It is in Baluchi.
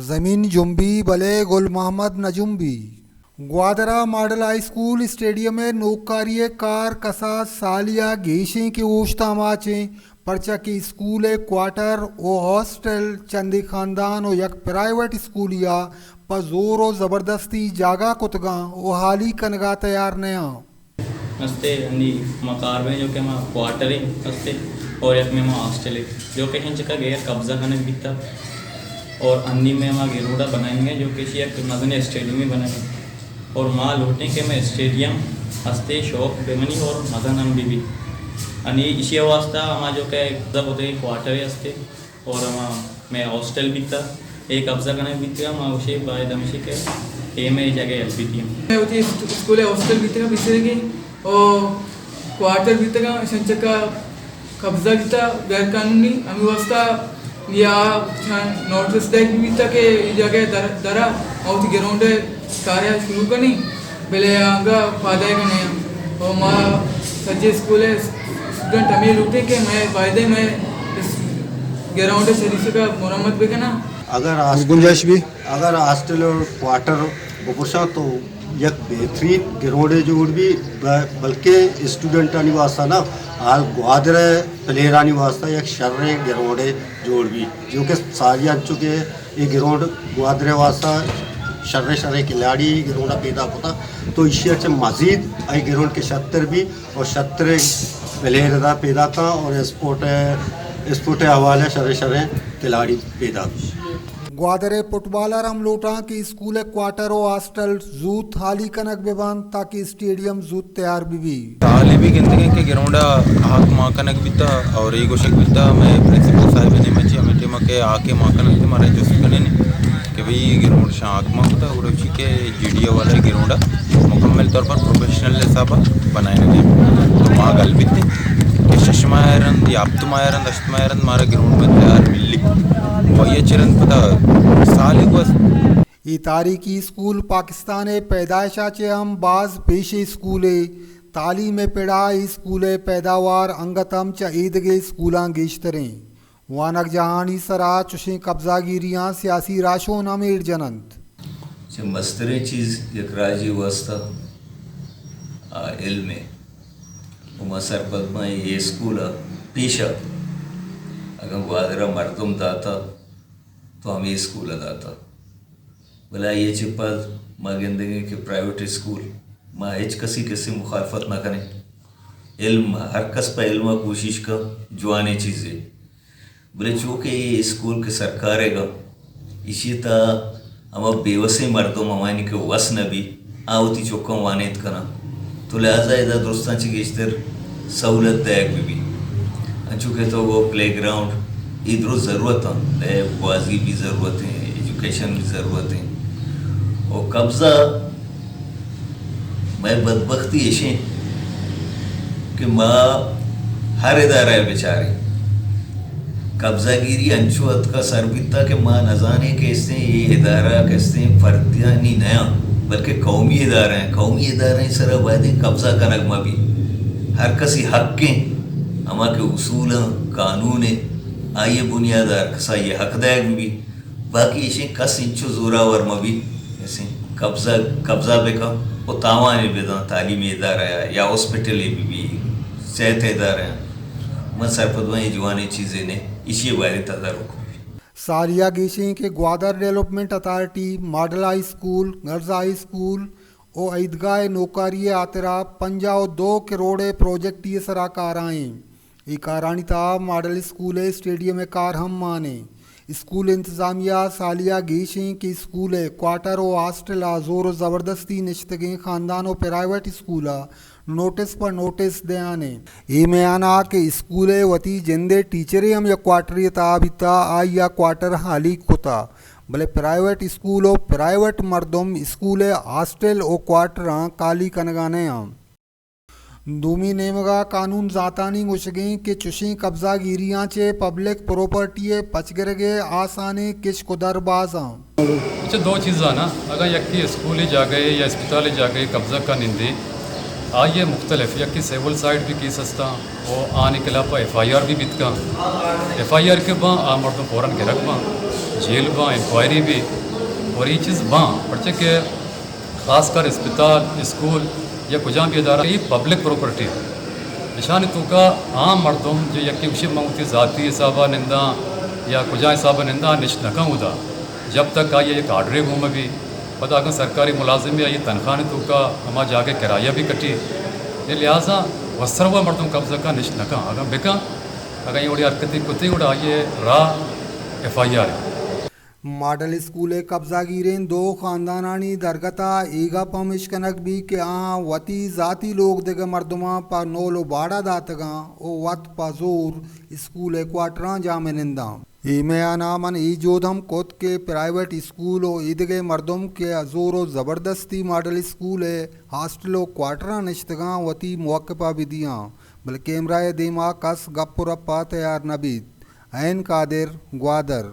زمین جنبی بلے گل محمد نہ جنبی۔ گوادر ءِ ماڈل ہائی اسکول اسٹیڈیم ءِ نوکاری ءِ کار کساس سالے ءَ گیشیں کہ اوشت آماچ ایں، پرچا کہ اسکول ءِ کوارٹر ءُ ہاسٹل چندے خاندان ءُ یک پرائیویٹ اسکولے ءَ پہ زور ءُ زبردستی جاگہ کتگ اَنت ءُ ہالی کنگ ءَ تیار نہ اَنت۔ ہستے ہنی ما کار بیں جو کہ ہما کوارٹر ہستے اور یک میں ہما ہاسٹل ہے جو کہ ہنچکا غیر قبضہ کنگ بیتا اور ہنی میں ہما گراؤنڈا بنائیں گے جو کہ ایشی یک مزن اسٹیڈیم ہی بنائیں اور ما لوٹیں کہ میں اسٹیڈیم ہستے شوق بہ منی اور مزن ہم بہ بی۔ ہنی ایشی واسطہ ہما جو کہ قبضہ ہوتے کوارٹر ہستے اور ہما میں ہاسٹل بیتا، اے قبضہ کنگ بیتگا، ما گوشے باید ہمیشی کہ اے میں جگہ ہیلپ بیتی ہم۔ میں وتی اسک-، اسکول ءِ ہاسٹل بیتگا، پیسرگی او کوارٹر بیتگا، شنچکا قبضہ بیتا غیر قانونی، ہمے واسطہ یا نوٹس دیگ بیتا کہ اے جگہ در-، درا او وتی گراؤنڈ ءِ کارے شروع کنی، بلے آنگا پادائیگا نہ اَنت۔ او ما سجے اسکول ءِ اسٹوڈنٹ ہمے لوٹیں کہ میں بایدے میں اس گراؤنڈ ءِ سریسگا مرمت بکناں۔ اگر ہاسٹل، گنجائش بھی۔ اگر ہاسٹل اور کوارٹر بپرشاں تو یک بہترین گراؤنڈے جوڑ بی، ب-، بلکہ اسٹوڈنٹانی واسطہ نا، حال گوادر ءِ پلیئرانی واسطہ یک شریں گراؤنڈے جوڑ بی، جو کہ ساری انچو کہ اے گراؤنڈ گوادر ءِ واسطہ شریں شریں کھلاڑی اے گراؤنڈ ءَ پیدا کتا، تو ایشی ءَ چہ مزید اے گراؤنڈ کہ شتر بی اور شتریں پلیئر ادا پیدا کاں اور اسپورٹ ءِ، اسپورٹ ءِ حوالہ ءَ شریں شریں کھلاڑی پیدا بی۔ گوادر ءِ فٹبالر ہم لوٹاں کہ اسکول ءِ کوارٹر ءُ ہاسٹل زوت ہالی کنگ بہ بنت تاکہ اسٹیڈیم زوت تیار بہ بی۔ طالبی گندگیں کہ گراؤنڈ ءَ ہاک مان کنگ بیتا اور اے گوشگ بیتا، مئے پرنسپل صاحب ءِ نیمگ ءَ چہ ہمے ٹائم ءَ کہ ہاک ءِ مان کنگ بیتا، مارا جست کنیں کہ بھئی گراؤنڈ شاں ہاک مان کتا، گڑا چی کہ جی ڈی اے والا گراؤنڈ ءَ مکمل طور پر پروفیشنل حساب ءَ بنائینگ ءَ۔ تو ما گل بیتیں کہ شش ماہ ءَ رند یا ہپت ماہ ءَ رند، ہشت ماہ ءَ رند مارا گراؤنڈ میں تیار ملی۔ و یہ چرند پتا سال گوست۔ اے تاریخی اسکول پاکستان ءِ پیدائش ءَ چہ ہم باز پیشیں اسکولے۔ تعلیم ءِ پڑا اے اسکول ءِ پیداوار انگت ہم چہ ایدگہ اسکولاں گیشتریں۔ وانگجاہانی سرا چشیں قبضہ گیریاں سیاسی راہشون ہم ایڑ جننت۔ چہ مستریں چیز یک راجے واسطہ آ علم ءِ۔ و ما سرپد باں اے اسکول ءَ پیش ءَ اگاں گوادر ءَ مردم داتا تو ہمے اسکول ءَ داتا۔ بلے آئی ءَ چہ پد ما گندگیں کہ پرائیویٹ اسکول، ما ہچ کسی کسی مخالفت نہ کنیں۔ علم، ہر کس پہ علم ءَ کوشش کا، جوانیں چیزے۔ بلے چو کہ اے اسکول کہ سرکار ءِ گا، ایشی ءِ تہا ہما بے وسیں مردم، ہمایانی کہ وس نہ بی، آ وتی چکاں وانینت کناں۔ تو لہذا ادا درستاں چہ گیشتر سہولت دئیگ بہ بی۔ انچو کہ تو گو پلے گراؤنڈ، اے درست ضرورت اَنت، لیب گوازی بھی ضرورت ایں، ایجوکیشن بھی ضرورت ایں۔ و قبضہ، مئے بدبختی ایشیں کہ ما ہر ادارہ ءَ بچاریں، قبضہ گیری انچو اتکا سر بیتا کہ ما نزانیں کہ استیں اے ادارہ کہ استیں فردیانی نیاں، بلکہ قومی ادارہ ایں۔ قومی ادارہ ءِ سرا بایدیں قبضہ کنگ مہ بی۔ ہر کسی حق ایں، ہما کہ اصول ایں، قانون ایں، آئی ءِ بنیاد ءَ ہر کسا اے حق دئیگ بہ بی۔ باقی ایشیں کس انچو زوراور مہ بی، ایشیں قبضہ، قبضہ بکن و تاوانے بدن تعلیمی ادارہ یا، یا ہاسپٹلے بہ بی، صحت ادارہ۔ من سرپد باں اے جوانیں چیزے نے، ایشی ءِ بارے تدارک بہ بی۔ سالے ءَ گیشیں کہ Gwadar development authority model high school, girls high school و عیدگاہ ءِ نوکاری ءِ ہاترا پنجاہ و دو کروڑ ءِ پروجیکٹے ءِ سرا کار ءَ ایں۔ اے کارانی تہا ماڈل اسکول ءِ اسٹیڈیم ءِ کار ہم مان ایں۔ اسکول انتظامیہ ءَ سالے ءَ گیشیں کہ اسکول ءِ کوارٹر و ہاسٹل ءَ زور و زبردستی نشتگیں خاندان و پرائیویٹ اسکول ءَ نوٹس پہ نوٹس دیان ایں۔ اے میان ءَ کہ اسکول ءِ وتی جند ءِ ٹیچرے ہم یک کوارٹرے ءِ تہا بیتا، آئی ءَ کوارٹر ہالی کتا، بلے پرائیویٹ اسکول و پرائیویٹ مردم اسکول ءِ ہاسٹل و کوارٹراں کالی کنگا نہ آں۔ دومی نیمگا قانون زانتانی گوشگیں کہ چشیں قبضہ گیریاں چہ پبلک پراپرٹی ءِ پچگرگ ءِ آسانیں کشک و در باز آں۔ اچھا، دو چیزاں نا، اگاں یکے اسکولے جاگہے یا اسپتالے جاگہے قبضہ کا نندے، آئی ء مختلف، یکے سول سائیڈ بھی کیس ہستاں و آنی خلاف ایف آئی آر بھی بیتکاں۔ ایف آئی آر کہ باں، آ مردم فوراً گرگ باں، جیل باں، انکوائری بھی۔ اور یہ چیز باں، پرچہ کہ خاص کر اسپتال، اسکول یا کجام بھی ادارہ، یہ پبلک پراپرٹی ہے۔ اشانی توکا عام مردم جو یکے گوشی من وتی ذاتی حسابا ننداں یا کجا حسابا ننداں، نشت نہ کن اودا، جب تک آئی یک آرڈرے گون مہ بی۔ پدا اگاں سرکاری ملازمے، آئی تنخواہ توکا ہما جاگہ کرایہ بھی کٹی، یہ لہذا وسروا مردم قبضہ کا نشت نہ کن۔ اگاں بکن، اگاں یہ وڑی حرکتی کتی، گڑا آئی راہ ایف آئی آر ہے۔ ماڈل اسکول ء قبضہ گیریں دو خاندانانی درگت ء اے گپ ہم اش کنگ بیت کہ آہاں وتی ذاتی لوگ دگہ مردماں پہ نول و باڑہ داتگاں و وت پہ زور اسکول ء کوارٹراں جاہ مننداں۔ اے میان ء من اے جہد ہم کت کہ پرائیویٹ اسکول و ایدگہ مردم کہ زور و زبردستی ماڈل اسکول ء ہاسٹل و کوارٹراں نشتگاں وتی موقف ء بدیاں، بلے کیمرہ ء دیما کس گپ و رپ ء تیار نہ بیت۔ عین قادر، گوادر۔